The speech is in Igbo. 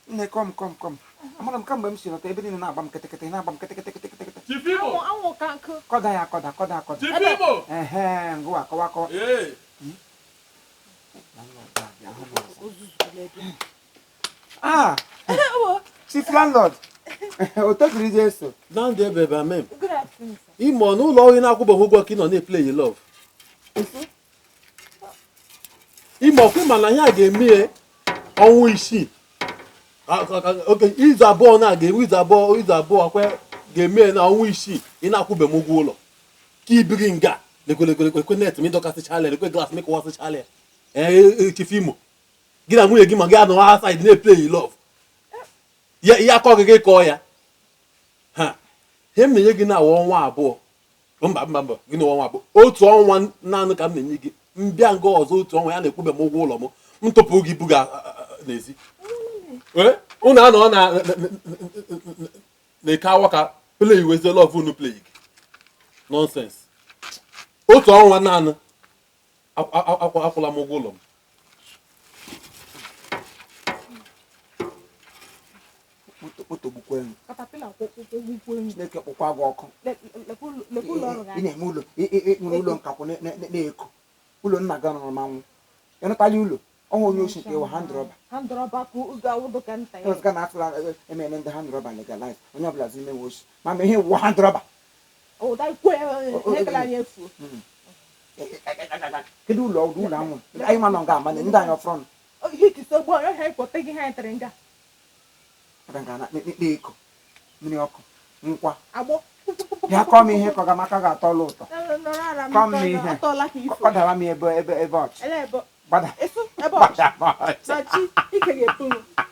Nne, come, come, come. Amara m kamgbe m si lọta, ebe niile na-agba m kịtịkịtị, na-agba m kịtịkịtị kịtịkịtị. Chief Imo. Anwụ, anwụ ka nkụ. Kọda ya akọda, kọda akọda. Chief Imo. Ehe, ngụwa kọwa akọwa. Ee. Ah, chief landlord, otogiri Jesu. Na ndị ebe ebe amem. Good afternoon, sir. Imo n'ụlọ ọrụ ị na-akwụbeghị ụgwọ ka ị nọ na-eplay love. Imo ọkwa ịma na ihe a ga-eme ya ọnwa 6. Oke izu 2 na ga-enwe izu abụọ kwa ga-eme ya na ọnwa 6 ị na-akwụbeghị m ụgwọ ụlọ. Ka ibiri nga lekwelekwekwe net m ịdọkasịchala ya, lekwe glass m ịkụwasịchala ya. Ee, Chief Imo, gị na nwunye gị ma gị anọ outside na-eplay love. Ya ihe akọ gị gị kọọ ya. Ha ihe m na-enye gị na awa ọnwa 2. Mba, mba, mba, gị na ọnwa 2, otu ọnwa naanị ka m na-enye gị. Mbịa nga ọzọ otu ọnwa ya na-ekwube m ụgwọ ụlọ m, m tụpụ gị buga n'ezi. Ee, unu anọ na na-eke awa ka play wezie love unu play gị. Nonsense. Otu ọnwa naanị akwụla m ụgwọ ụlọ m. Kpotogbukwa enyi. Katapila kwụkwụ enyi. Chineke kpụkwa gị ọkụ. Lekwa ụlọ ọrụ Ị gị. na-eme ụlọ, nwere ụlọ nkakwụ na-eko. Ụlọ nna gị nọrọ manwụ. Ị nụtala ụlọ? Ọhụ onye oshi nke ịwa hand rọba. Hand rọba ka oge awụdụ ka nta ya. Ọzọ na atụla emere ndị hand rọba legalize. Onye ọbụla zi ime oshi. Ma ma ihe wụ hand rọba. Ụda ikwe ekele anyị efuo. Kedu ụlọ ọdụ ụlọ anwụ? Anyị ma nọ nga ama ndị anyị ọfụrụ. Ihe tisi ogbu onye ọhịa ịkpọte gị ha anyị nga. Aka nga na-eko. Mmiri ọkụ. Nkwa. Agbọ. Bịa kọọ m ihe kọga maka ga-atọ ụlọ ụtọ. Nọrọ ala m. Kọọ m ihe. Atọla ka ifo. Kọdara m ebe ebe ebe ọchị. Ele ebe. Gbada. Esu ebe ọchị. Gbada m ọchị. Na chi ike ga-epu m.